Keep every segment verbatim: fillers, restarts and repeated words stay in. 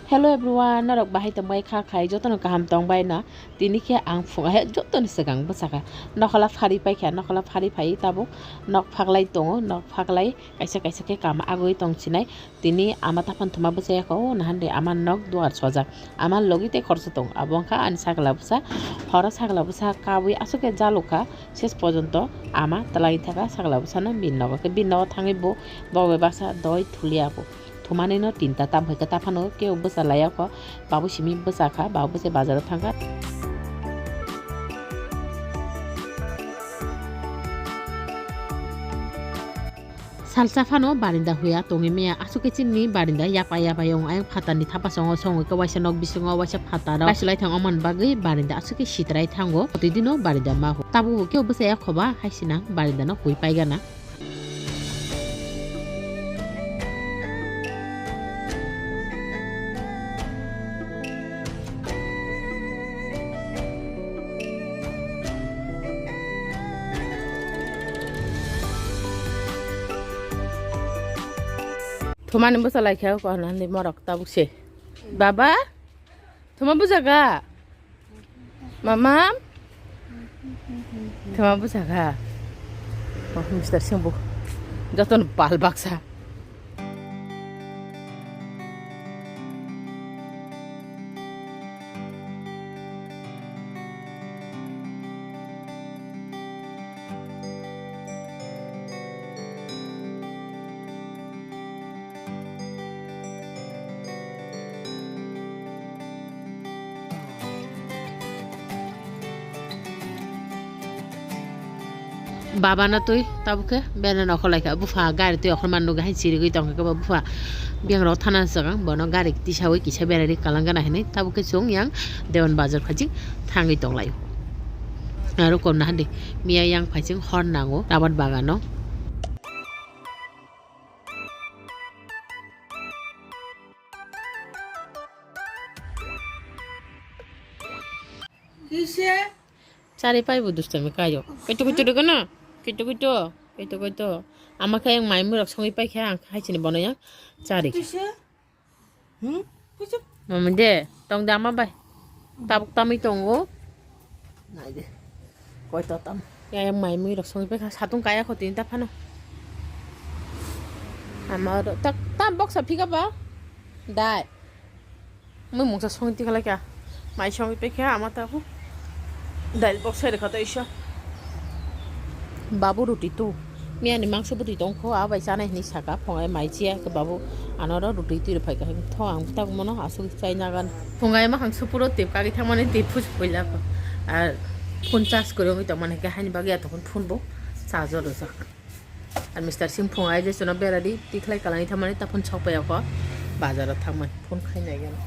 Hello everyone, norok bahai tongbai kha khai, jotono kaham tongbai na. Tini khe ang phunga he jotoni swkang bwsakha. Nokhola phari paikha, nokhola phari phai tabuk nok phaklai tongo, nok phaklai kaisa kaisa khe kama agwi tong sinai. Tini ama taphano thuma bwsaya kho, o nahan de ama nok duar sojak. Ama logi tei khoroksa tong, abo wngkha ani sakla bwsa. Horo sakla bwsa kabwi aswk khe jalukha, ses pojonto ama twlangwi thaka sakla bwsano bini nogo khe, bini nogo thangwi bo bokbai baksa doi thulia bo. Thumanino tinta tam hai khe taphano kebo bwsa laiya kho, babu simi bwsa kha, babu bwsa bazaro thangkha. Salsa phano barinda huya tongwi maya, aswk khe chini barinda yapa yapa yong ayang phatarni thapa songo songwi khe waisa nok bisingo waisa phataro kaisolai thang omoni bagwi barinda aswk khe sitrai thango, twi dino barinda ma hu. Tabuk bo kebo bwsa ya khoba hai sinang barindano hui paigana. Thumani bwsa laikha o, kona ni morok tabuk se. Baba? Thuma bujaga? Mama? Thuma bujaga? Oh, Mister Singbu. Jotono bal baksa. Baba no twi tabuk khe bena nokho lai kha, bupha gari twi okhorma nugwi hai chirigwi tong kha, bupha biyangrok thana swkang bono gari tisawi kisa berari kwlwng gana hinwi tabuk khe chwng yang Dewan Bazar phaijing thangwi tong lai o. Aro kom naha di miya yang phaijing hor nango rabar bagano. Kisa? Chari pai bo dustami kayo. Kaito kaito de kono? Kaito kaito. Kaito kaito. Ama khe yang mai murok songwi pai khe ang hai chini bono yang chari. Kisa? Hmm? Kisa? Mama de, tong de ama bai. Tabuk tamwi tongo. Nai de. Koi to tam. Ya yang mai murok songwi pai kha satung kaya kho tini ta phano. Ama ro tak tam boksa phika ba. Dai. Mui mungsa songwi tikha lai kha. Mai songwi pai kha ama tabuk. Dail bok sai rwkha tei sa. Babu ruti tu. Miyani mangso bwtwi tong kho, a bai chanai hinwi saka, phungai mai chiya khe babu anoro ruti twi rw phai kha. Tho ang tabuk mono aswk chai nagan. Phungai makhang supuro tip kagwi thangmani tip phus phuila kho. Ar phone charge kwrwi wngwi tongmani khe haini bagwi atokhon phone bo charge o rwjak. Ar Mister Singh phungai je sono beradi tikhlai kalani thamani taphun sokpaiya kho bazaro thangmani phone khai nai gana.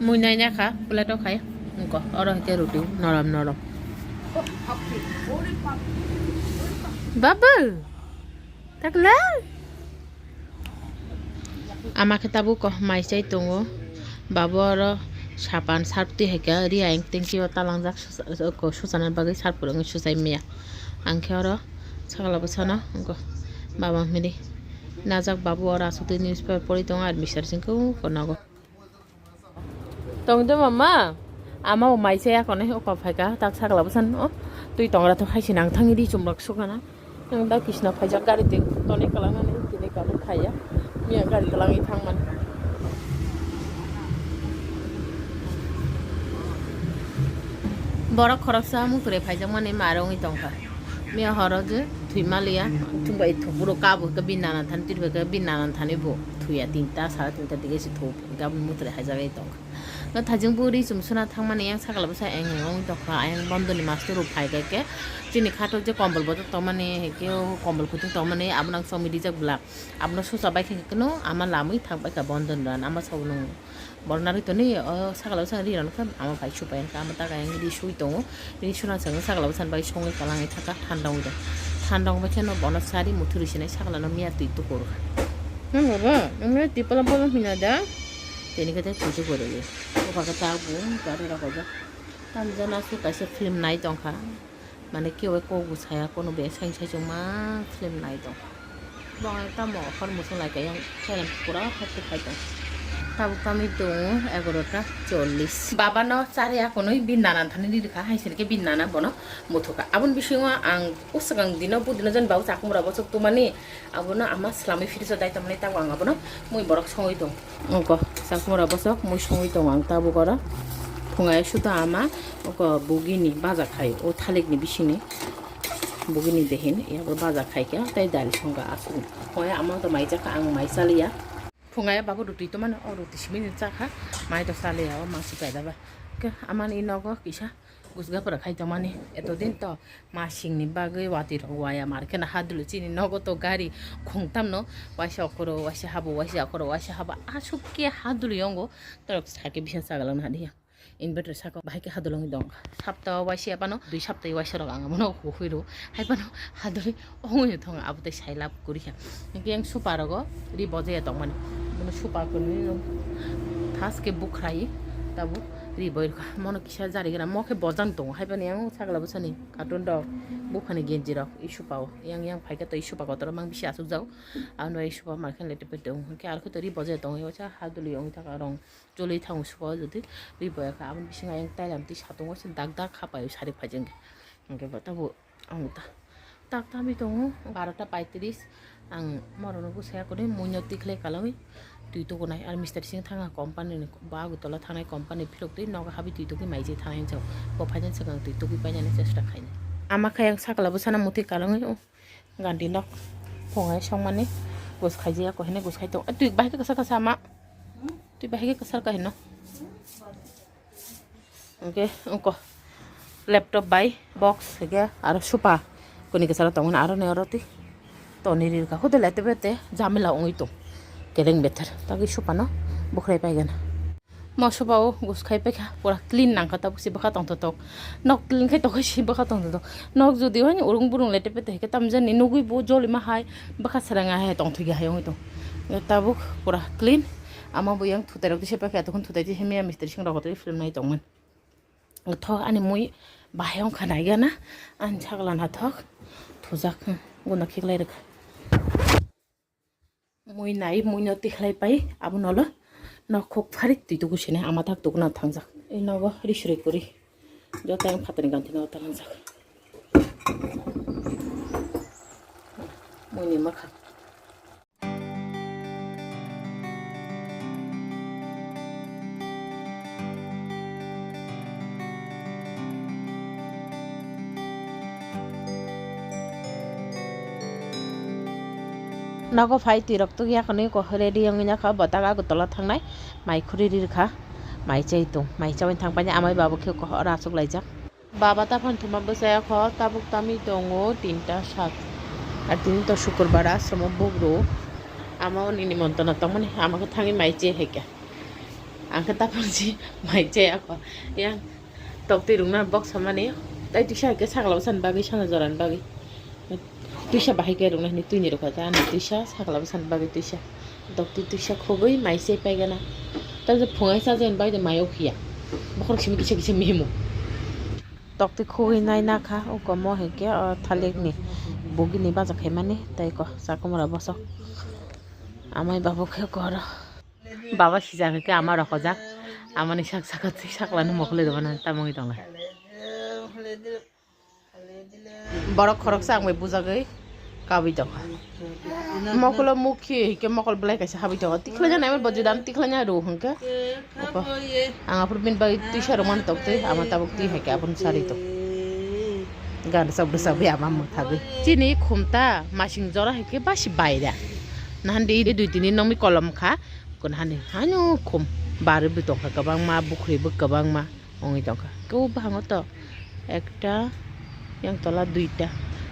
Mui nai na kha plate o khai wngkha oro hai khe ruti norom norom. Babu takla. Ama khe tabuk mai chai tongo. Babu oro sapan sarptwi hai khe ri ayang tengkhe o talangjak susa-, suchana bagwi sarpor wngwi suchai maya. Ang khe oro sakla bwsano wngkha baba hinwi najak babu oro aswk twi newspaper pori tongo ar Mister Singh khe wngkha nogo. Tong de mama, ama bo mai chaya konwi oko phaika tak sakla bwsano twi tongra thok hai se nang thangwi ri chumrok sukana. Ang da kisna phaijak gari twi tonwi kwlangnani tini kwlwng thaiya. Miya gari kwlangwi thangmani. Borok khoroksa muthurwi phaijakmani ma rwngwi tongkha. Miya horo je thwi maliya, thungbai thukburo kabo hwnkhe bini nana thani, twi rwbaikhe bini nana thani bo thwiya tinta sara tinta dige se thuk hwnkhe aboni muthurwi haijagwi tongkha. No thajing buri chum suna thangmani yang sakla bwsa eng eng wngwi tongkha, ayang bondoni master rok phai khe chini khato je kombol bodol tongmani, hwnkhe o kombol kutung tongmani abono ang chomwi rijak bwla. Abono susa bai khe kunu ama lamwi thang bai kha bondon ran ama sabo nung. Borok narwk toni o sakla bwsang ri rok khe ama bai supai kha ama taga yang ri sui tongo. Bini suna chwng sakla bwsang bai songwi kwlangwi thaka thanda wngwi tong. Thanda wngbai khe no bono sari muthurwi sinai sakla no miya twi tukur kha. Nang baba, nang miya twi polam polam hina da? Tini khe tei twi tukur rwi. Bupha khe ta bu gari rok kajak. Tamjana su kaisa film nai tongkha. Mane kebo kok bo saya kono be sai sai chwngma film nai tong. Bo ang tamo hor muchung lai khe yang film pura hor khe khai tong. Tabuk tamwi tongo egaroh ta chollish. Baba no chari akonwi bini nana thani rikha, hai sini khe bini nana bono muthuka. Aboni bisingo ang o swkang dino budino jon bau chakhumra bosok tumani, abono ama swlamwi fridge o dai tongmani, tabuk ang abono mui borok songwi tong. Ongko chakhumra bosok mui songwi tongo ang tabuk oro. Phungai sudo ama oko bugini baja khai, o thalikni bisingni bugini dehin, abo baja khai khe tei dal songkha aswk. Phungai ama to mai jakha, ang mai chaliya. Phungai babu roti tomano, o roti simi ni chakha, mai to chaliya, o mangsi paida ba. Ke amani nogo kisa gusga pura khai tongmani, etodin to masingni bagwi watwi rok waya mar khe na hadulu chini nogo to gari khungtam no, waisa okoro waisa habo, waisa okoro waisa habo, aswk khe hadulu yongo, torok sake bisa chagalang na hadiya. Inverter saka bahai khe hadulungwi dong. Sapta o waisa phano, dui sapta o waisa rok ang abono huhui rw. Hai phano hadulwi ongwi thong abo tei sai lab kuri kha. Hingke yang supa rogo ri bojaya tongmani. Bono supa kwnwi thas khe bukhrai tabuk ri boi rwkha. Mono kisa jari gana mo khe bojang tongo. Hai phano yang sakla bwsani carton rok buphani genji rok i supa o. Yang yang phai khe to i supa kotor mang bisi asuk jago. Ano i supa mar khe lete pe tong. Hingke ar khe to ri bojaya tongo. Waisa hadulwi ongwi thaka rong. Choli thango suka o jodi ri boya kha, aboni bisingo ayang tailam twi satung waisa dak dak kha paio sari phaijeng khe. Hingke bo tabuk ang ta tak tamwi tongo, barota paitris. Ang morokno bwsai akwrwi muino tikhlai kalangwi twi tukunai, ar mister sing thangkha company ni, bo Agartala thangnai company philok twi nogo habwi twi tukwi maijai thanai jao. Bo phainani swkang twi tukwi painani chesta khainai. Ama khe ang sakla bwsano muti kalangwi o. Gandhi nok phungai songmani gus khaijaya, kok hwnwi gus khai tongo. Twi bahai khe kwchar kwchar ma. Twi bahai khe kwchar kha hino. Hwnkhe wngkha laptop bai box hwnkhe aro sofa kuni kwcharo tongmani aro ni oro twi toni ri rwkha. Hudu lete bete jamila wngwi tong. Kereng bethar tagwi sofa no bukhrai paigana. Mo sofa o gus khai paikha, pura clean nangkha, tabuk se bwkha tongthotok. Nok clean khai tokhe se bwkha tongthotok. Nok jodi haino urung burung lete pete hai khe tamjani nugui bo jolima hai bwkha sranga hai tongthokya hai wngwi tong. Tabuk pura clean. Ama bo yang thutai rok tisa paikha, tokon thutai tisa miya mistri sing rok twi film nai tongmani. Tho ani mui bahai wngkha naigana, ani sakla nathok thujak, hmm, guna khiklai rwkha. Mui nai, mui no tikhlai pai, abo nolo nok khuk pharik twi tuku sini ama thak tukuna thangjak. Ei nogo ri suri kuri. Joto ang phatani ganti no talangjak. Mui ni makha. Nogo phai twi rok tugya kwnwi ko ready wngwi nokha, bo tak Agartala thangnai mai khuri ri rwkha, mai chai tong, mai chawi thang painai amai babu khe ko oro achuk laijak. Baba ta phan thuma bwsaya kho, tabuk tamwi tongo tinta sak. Ar tini to sukurbar, asromo bugru. Ama oni nimontana tongmani, ama khe thangwi mai che hai khe. Ang khe taphang si mai che ako. Yang tok twi rungna box hamani. Tai tisa hai khe sakla bwsani bagwi sana jorani bagwi. Tuisa bahai khe rwngna hwnwi twini rwkha ta, ani tuisa sakla bwsani bagwi tuisa. Dokti tuisa khogwi mai se paigana. Tamjak phungai chajakni bagwi maio khiya. Bokhorok simi kisa kisa mihimo. Dokti khogwi nai nakha, ukomo hinkhe o thalikni bugini baja khaimani tei ko chakumra bosok. Amai babu khe koro. Baba sijak hinkhe ama rokojak. Amani sak saka twi saklano mokol rwmani tamungwi tonglai. Borok khoroksa ang bai bujagwi kabui tongkha. Mokolo mukhi hikhe mokol belai kaisa habui tongo. Tikhlai jani abo bo juda tikhlai nya rw hwnkhe. Oko. Ang aphuru bini bagwi twisa rwmani tongtwi ama tabuk twi hai khe abono sari tong. Gan sabdo sabwi ama mwthagwi. Chini khumta masing jora hai khe basi baira. Nahandi dui tini nokni kolom kha. Kun hani hanu khum barwi bo tongkha kwbangma, bukhri bo kwbangma. Wngwi tongkha. Kebo bwhango to ekta, yang tola duita,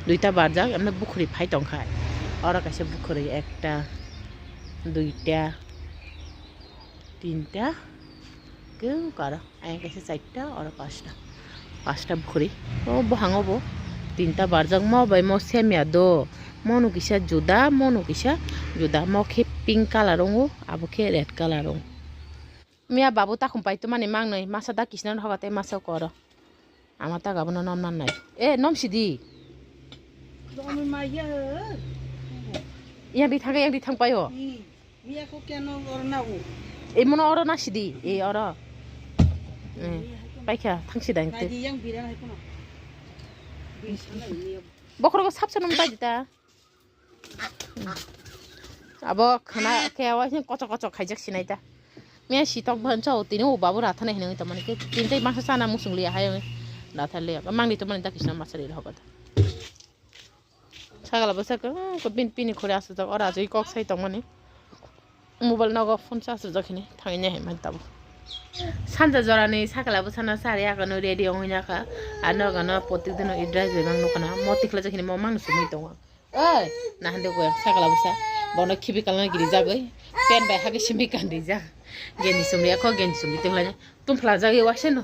duita barjak, emne bukhuri phai tongkha. Oro kaisa bukhuri ekta, duita, tinta, kebo karo. Ayang kaisa charta, oro pasta. Pasta bukhuri. O bwhango bo tinta barjak. Mo bai mo semya do. Mo no kisa juda, mo no kisa juda. Mo khe pink colour wngo, abo khe red colour wngo. Miya babu takhum pai tumani mangnwi, masa da kisna hoga tei masa koro. Ama ta gabano nom nan nai. E, nom sidi. Domi maya. Yang di thangka, yang di thang payo. Hmm. Miya ko keno lor na u. Emono oro na sidi, e oro. Eh, paikha, thangsi dang te. Nadi yang biran hai kono. Bisan lai ni. Bokhorok sapsa nung bai dita. Abo khana khe waising kochok kochok khaijak sinai ta. Miya sitok ban chao tini o babu rathana hinwi tamani khe tini tai masa sana musung liya hai. Rathar liya. Mangni tamani ta kisna masa ri hoga ta. Sagala bwsa khe, hmm, ko bin pini khuri aswk jak, oro ajui kok sai tongmani. Mobile nogo phone charge rwjak hini thangwi nai hai man tabuk. Sanja jorani sagala bwsano chari akhano ready wngwi nakha. Ano gana potik dino i dress bai mang nukha na. Mo tikhlajak hini mo mang sumui tongo. Oi, nahande ko sagala bwsa. Bono khibi kalna giri jagwi. Pen bai hagwi simi kandi jak. Genji sumri akho genji sumri tonglaina. Tum phlajak i waisano.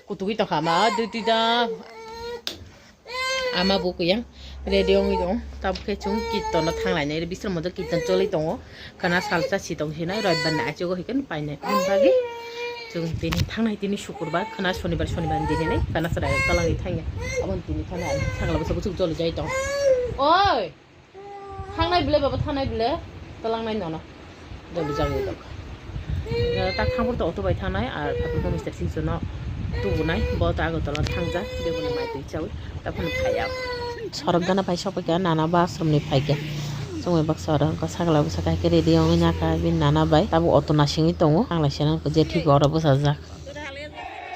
Kutugwi tongkha ma dui tui da. Ama bo kuyang ready wngwi tongo. Tabuk khe chwng kirtono thanglainai, bising moto kirton choli tongo. Khana salsa si tong sinai, roibar ni achugo hikhe painai. Aboni bagwi chwng tini thangnai, tini sukurbar, khana sonibar, sonibar ni dinini khana chwrai talangwi thangya. Aboni tini thangna sakla bwsa bwswk joli jai tong. Oi! Thangnai bile baba, thangnai bile, talangnai nono. Joldi jagwi dok. Eh, tak thangpor to auto bai thangnai, ar phatok to mister singso no tubunai, bo to Agartala thangjak, beboni mai twi chawi, taphano phaiya. Sorok gana pai sokphaikha, nana ba ashram ni phaikha. Chwngwi baksa oro wngkha, sakla bwsa kaikhe ready wngwi nakha, bini nana bai, tabuk auto nasingwi tongo, thanglaisano je thik oro bwsajak.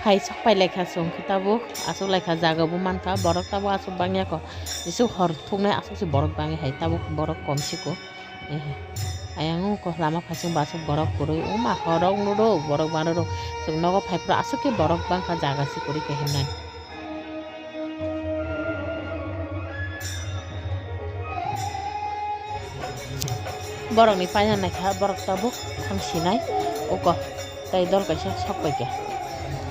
Phai sok pai laikha chwng khe tabuk aswk laikha jaga bo mankha borok tabuk aswk bangya kho. Jisuk hor thuknai aswk se borok bangwi hai tabuk borok kom siko. Ehe. Ayang ungkha lama phai chwng bo aswk borok kwrwi wngma hor rok nuro borok bang rok chwng nogo phai phuru aswk khe borok bangkha jaga se kwrwi khe himnani. Borokni paina naikha borok tabuk thangsinai uko tei dol kaisa sok paikha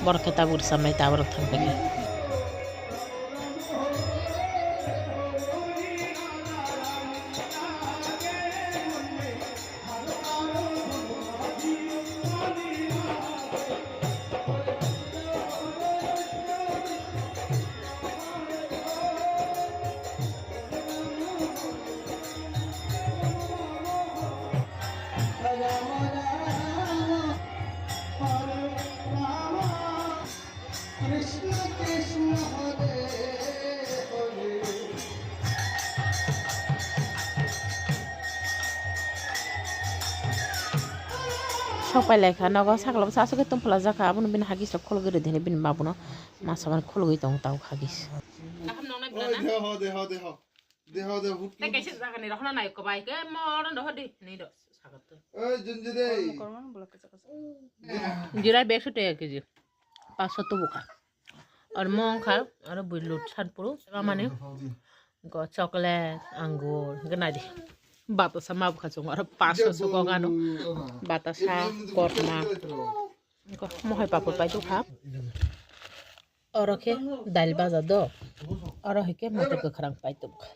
borok khe tabuk rwchapnai ta borok thang paikha. Sok pai lai kha nogo, sakla bwsa aswk khe tong phalajak kha, abono bini hagis rok khulugwi rwdi hinwi bini ma bono ma samani khulugwi tongo tabuk hagis. Kaham nongnai bwla na? Deho, deho, deho. Deho, deho, hup, hup. Tei kaisa jagani rohorna nai ko bai khe mo oro rohor di, hinwi rw sagat to. Oi, Junjui de. Jirai bag sute kg. Paso to buka. Ar mo wngkha, aro bui lut san puru. Eba mani, go chocolate, angur, hingke nai di. Batasa ma bukha chungo, aro paso suko gano. Batasa, korma. Go mohai papur pai tukha. Oro khe dail baja do. Oro hingke motor kwkhrang pai tukha.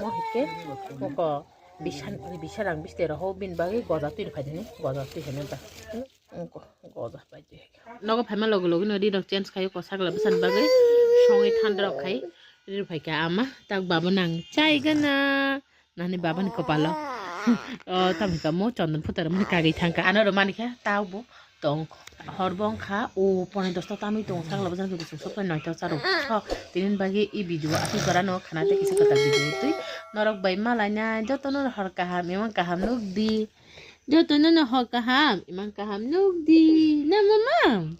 Mo hingke, moko bisan, bisarang biste roho bin bagwi goja twi rwphai dini, goja twi hwnwi ba. Nogo phaima logi logi no ri rok change khaio, kosak la bwsani bagwi songwi thandrok khai ri rok phaikha ama tak babo nang chai gana nani babani kopalo. O tamni kamo chondon phutar mani kagwi thangkha ano rw manikha taubo tong hor bo wngkha o ponai dosta tamwi tongo sakla bwsani bagwi chwng sokphai noita charwk so tini bagwi e video aswk jora no khana tei kisa kwtal video twi norok bai malaina jotono hor kaham emang kaham nukdi. Jotono no hor kaham, imang kaham nukdi. Na mama?